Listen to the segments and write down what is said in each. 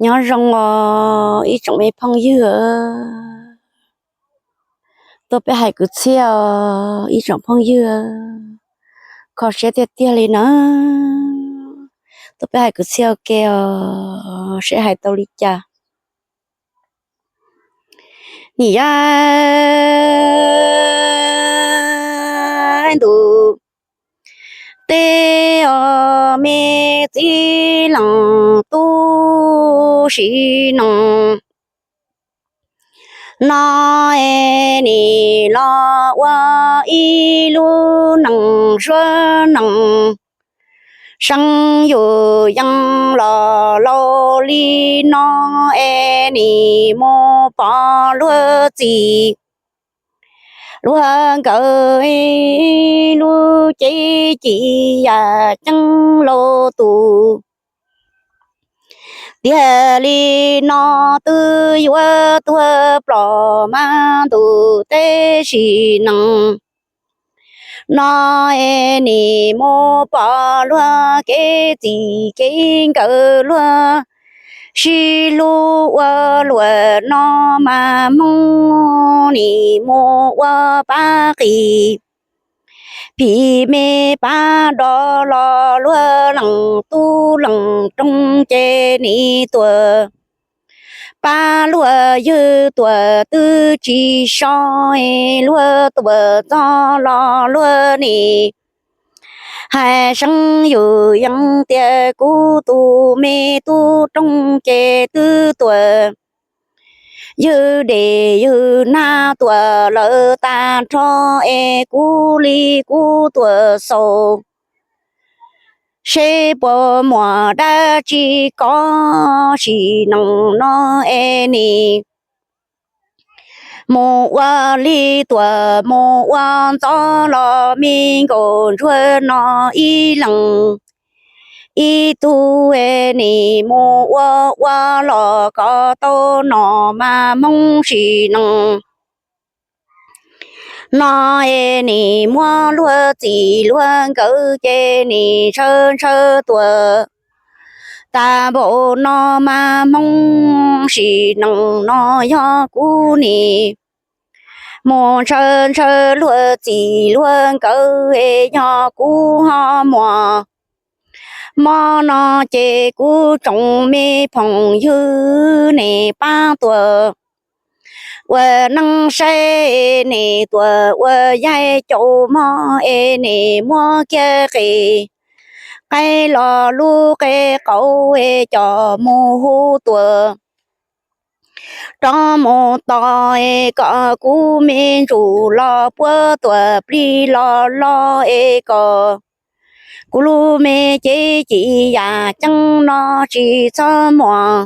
Nyob zoo os ib tsoom me phooj ywg, tuaj peb hais kwv txhiaj os ib tsoom phooj ywg, kho siab tiag tiag li na. Tuaj peb hais kwv txhiaj ua ke os, seb hais tau li cas. Nim yog ntu tej os me txiv leej tub sim neej no es nim los ua ib lub neej suab neej, seev yus yeej los laus li no es nim mus pom luag txim luag nkawm lub cev ci yam ceeb lauj tus. Tiag li no twb yuav tuag plom mas ntu tej sim neej no es nim mus pom luag kev txim kev nkawm luag sib hlub ua luam no mas Hmoob nim mus ua pab qis phim me pab do los luag leej tub leej rooj ces nim tuam pab luag yawg tuam twb tsis so es luag tuam txog los luag nim hais seev yus yeej tias kuv tus me tub rooj ces twb tuam yawg dej yawg nag tuam lawm tag nrho es kuv li kuv tuam xaus seb puas muaj dab tsi kov sim neej no es nim mus ua li tuam mus ua ntxov los me nkaus ntsuag no ib leeg ib tug es nim mus ua ua los kom tau nom mas Hmoob sim neej no es nim muab luag txim luag nkawm ces nim ntshaw ntshaw tuam tag npaum no mas Hmoob sim neej no yog kuv nim mus ntshaw ntshaw luag txim luag nkawm es yog kuv ho muaj mob no ces kuv tsoom me phooj ywg nim pab tuam ua neej saib nim tuam ua yaig caum mob es nim muab kiag qis qaib los lub qe qaum es coj mus hu tuam rov mus tos es kom kuv me ntsuj los puab tuam plig los los es kom kuv lub me cev ci yam ceeb no tsis txhob muaj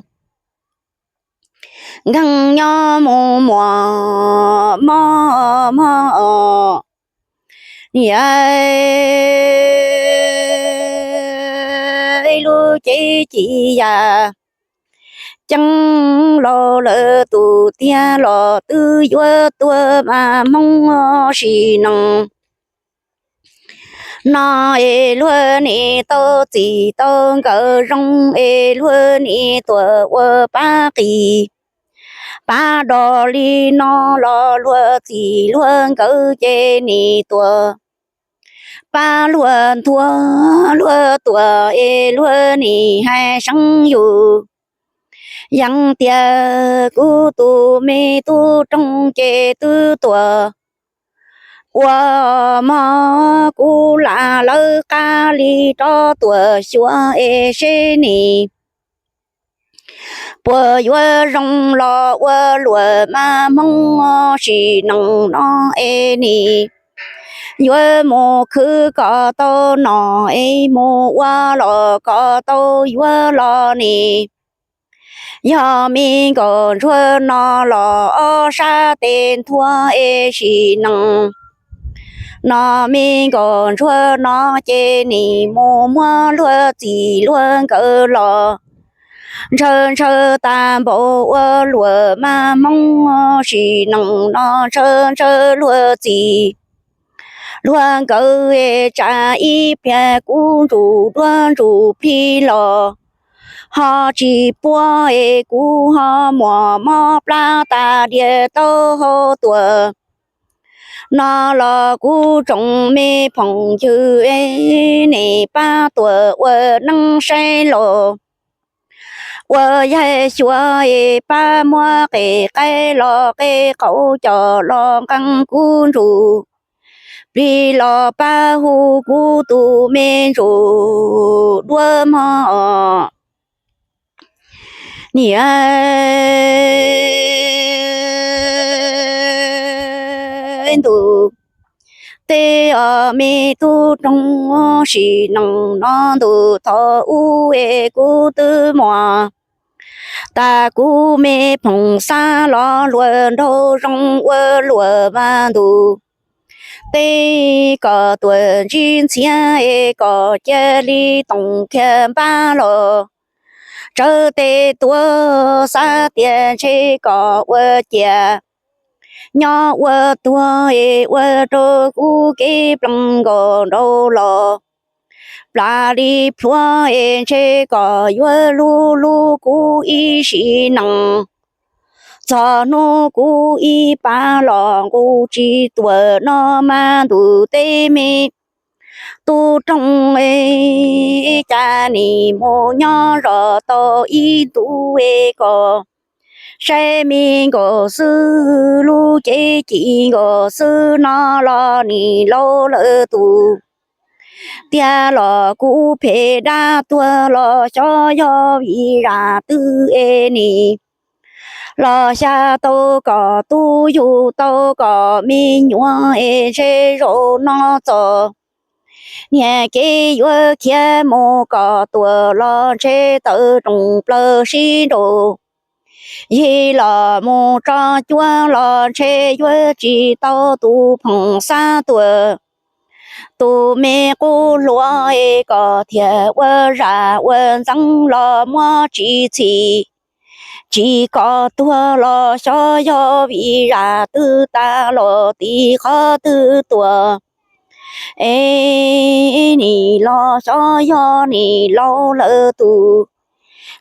nkeeg nyob mus muaj mob mob os. Niam, lub cev ci yam ceeb laus lawm tus tiag los twb yuav tuag mas Hmoob sim neej no es luag nim tau txim tau nkawm zoo es luag nim tuam ua pab qis pab do li no los luag txim luag nkawm ces nim tuam pab luag nthua luag tuam es luag nim hais seev yus yeej tias kuv tus me tub rooj ces twb tuam ua mob kuv lam lawv qab li rov tuam xyuas es seb nim puas yuav zoo los ua luam mas Hmoob sim neej no es nim yuav mus khwv kom tau nom es mus ua los kom tau yuav los nim yog me nkaus ntsuag no los ob sab tes nthua es sim neej no me nkaus ntsuag no ces nim mus muab luag txim luag nkawm los ntshaw ntshaw tag npaum ua luam mas Hmoob sim neej no ntshaw ntshaw luag txim luag nkawm es tsam ib pliag kuv ntsuj duab ntsuj plig los ho tsis puab es kuv ho muaj mob plab tas diav taub hau tuaj. No los kuv tsoom me phooj ywg, nej pab tuaj ua neeb saib los, ua yaig xyuas es pab muab qe qaib los qe qaub coj los nqee kuv ntsuj, plig los pab hu kuv tus me ntsuj duab mog. Niam ntuj, tej os me tub roog, sim neej no ntuj thaum ub es kuv twb muaj, tas kuv me phooj xab los hluas nraug zoo ua luaj mas ntuj, tej kom tuaj ntsib ntxhiab es kom cia li toom kiag npab los, tsawv tes tuaj xav tias ntshe kom ua ciav, nyob ua tuag es ua rau kuv kev plees nkaus nraud los, plas li plhuav es ntshe kom yuav hlub hlub kuv ib sim neej. Txog hnub kuv ib pab los nqus tsis tuaj no mas ntuj, tej me tub roog, cas nim mus nyob zov tau ib ntus es kom saib me nkaus xwb, lub cev ci nkaus xwb no los nim laus lawm tus. Tiag los kuv phem dab tuag los xyov yog vim zaj twg es nim los xya tau kom tub yug tau kom me nyuam es ntshe zaum no txog niag kev yuav khiav mus kom tuaj los ntshe tawm rooj plaws sib nraus. Yig los mus tso cuab los ntshe yuav tsis tau tus phooj xab tuaj. Tus me qub hluas es kom thiaj ua zaj ua ntxeev los muab tsis txhim, tsis kom tuag los xyov yog vim zaj twg tas los tim qhov twg tuaj. Es nim los xyov yog nim laus lawm tus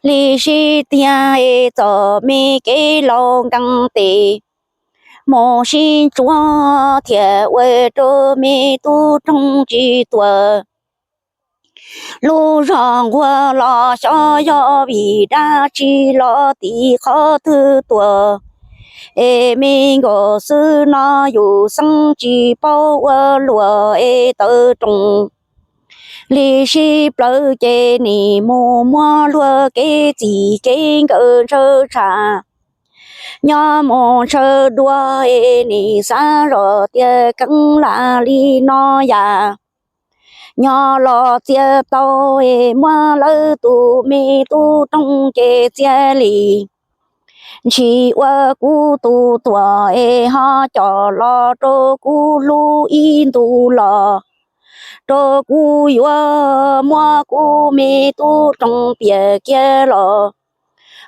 li sib tiag es txom me kev laus nkees tes mus sib ntsuas thiaj ua rau me tub roog tsis tuaj. Lub zog nquag los xyov yog vim dab tsi los tim qhov twg tuaj. Es me nkaus xwb no yus xeeb tsis paub ua luaj es tawm rooj li sib plaws ces nim mus muab luag kev txim kev nkawm ntshaw tshaj. Nyob mus ntshaw dua es nim xav zoj tias kheev lam li no yam. Nyob los txia tau es muab lawv tus me tub roog ces txia li ntshis ua kuv tus tuag es ho coj los rau kuv hlub ib ntus los rau kuv yuav muab kuv me tub roog piam kiag los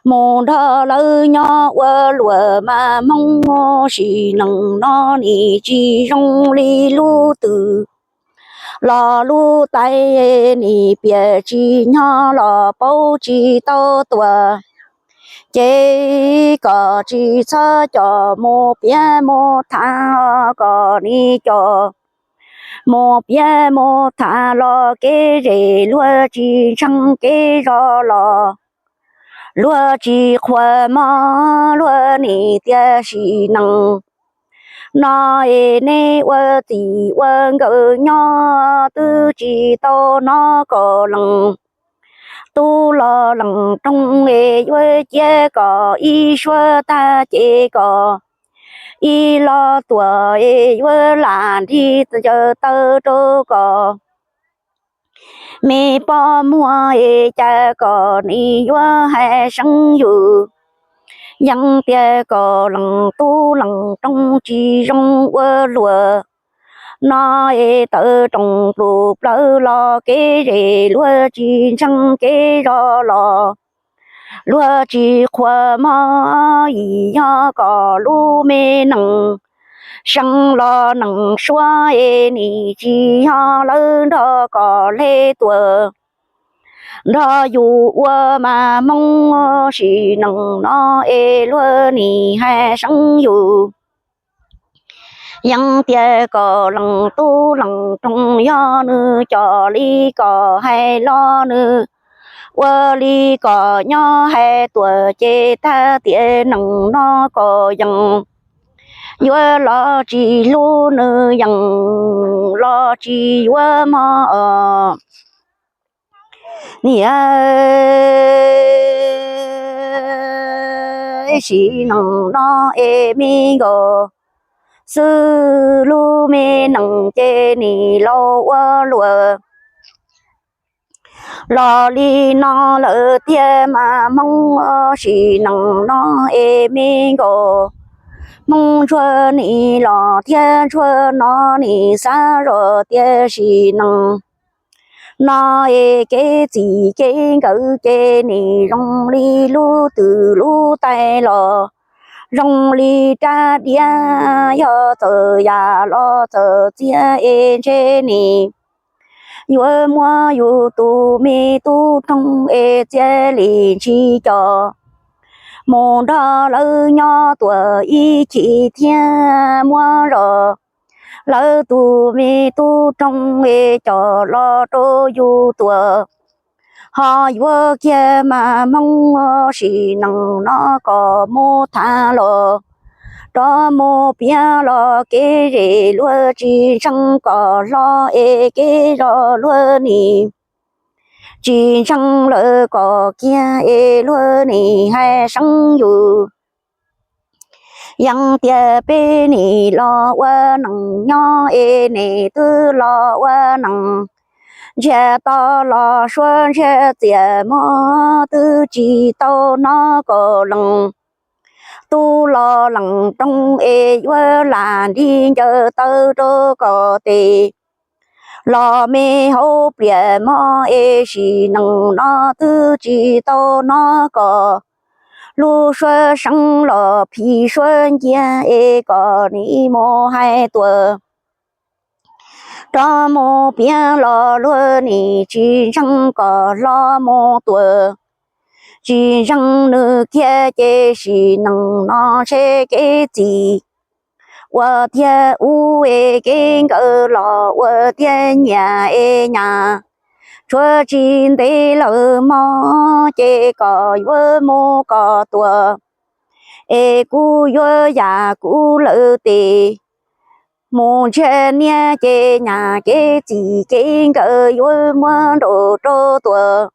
mus nrog lawv nyob ua luaj mas Hmoob sim neej no nim tsis zoo li lub twg. Los lub tais nim piam tsis nyob los paub tsis tau tuaj. Ces kom tsis txhob coj mus piav mus tham, kom nim coj mus piav mus tham los kev zem luag tsis ntseeg kev zog los luag tsis qhuas mog, luag nim tias sim neej no es neb ua txij ua nkawm nyob twb tsis tau hnov kom leej tub los leej roog es yuav cia kom ib suab tag ces kom ib los tuaj es yuav lam nrig ncaws taw rau kom me poj muag es cas kom nim yuav hais seev yus. Yeej tias kom leej tub leej roog tsis zoo ua luaj no es tawm rooj plum plawv los kev zem luag tsis ntseeg kev zog los luag tsis qhuas mog. Yog kom lub me neej seev los neej suab es nim tsis yog lawv nrog kom hle tuaj. nrog yus ua mas Hmoob sim neej no es luag nim hais seev yus. Yeej tias kom leej tub leej roog yog nws coj li kom hais los nws ua li kom nyob hais tuaj ces tag tiam neej no kom yeej yuav los tsis hlub nws yeej los tsis yuav mog. Niam, sim neej no es me nkaus xwb lub me neej ces nim los ua luaj los li no lawm tiag mas Hmoob, sim neej no es me nkaus Hmoob ntsuag nim los thiab ntsuag no nim xav zoj tias sim neej no es kev txim kev nkawm ces nim zoo li lub twm lub tais los zoo li rab diav, yog txawm yam los txawm txiav es ntshe nim yuav muab yus tus me tub roog es txiav li ntsis coj mus nrog lawv nyob tuaj ib chim thiab muab zoj lawv tus me tub roog es coj los rau yus tuaj. Ho yuav kiag mas Hmoob, sim neej no kom mus tham los rov mus piav los kev zem luag tsis ntseeg kom hlo es kev zog luag nim tsis ntseeg lawm kom kiag es luag nim hais seev yus. Yeej tias peb nim los ua neej nyob es nim twb los ua neej ntsiag to los suab ntsiag txias mog twb tsis tau hnov kom leej tub los leej roog es yuav lam nrig ncaws taw rau kom tes los me hauv pliam mog es sim neej no twb tsis tau hnov kom lub suab seev los phim suab nciab es kom nim mus hais tuaj rov mus piav los luag nim tsis ntseeg kom hlo mus tuaj. Tsis ntseeg nws kiag ces sim neej no ntshe kev txim ua tiag ub es kev nkawm los ua tiag nyiam es nyam. Tshuav tsis ntev lawm mog ces kom yuav mus kom tuaj es kuv yuav yam kuv lawm tes mus ntsiag niab ces nyam kev txim kev nkawm yuav muab nraum rau tuaj.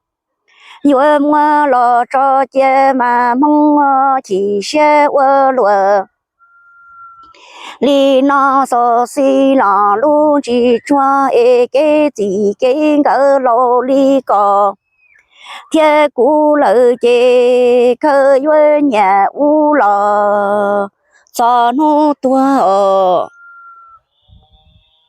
Yuav muab los tso cia mas Hmoob chim siab ua luaj li no xyov xij los lub ntsis tsuag es kev txim kev nkawm laus li ko thiab kuv lawm ces kawg yuav nyiam ub los txog hnub tuag os.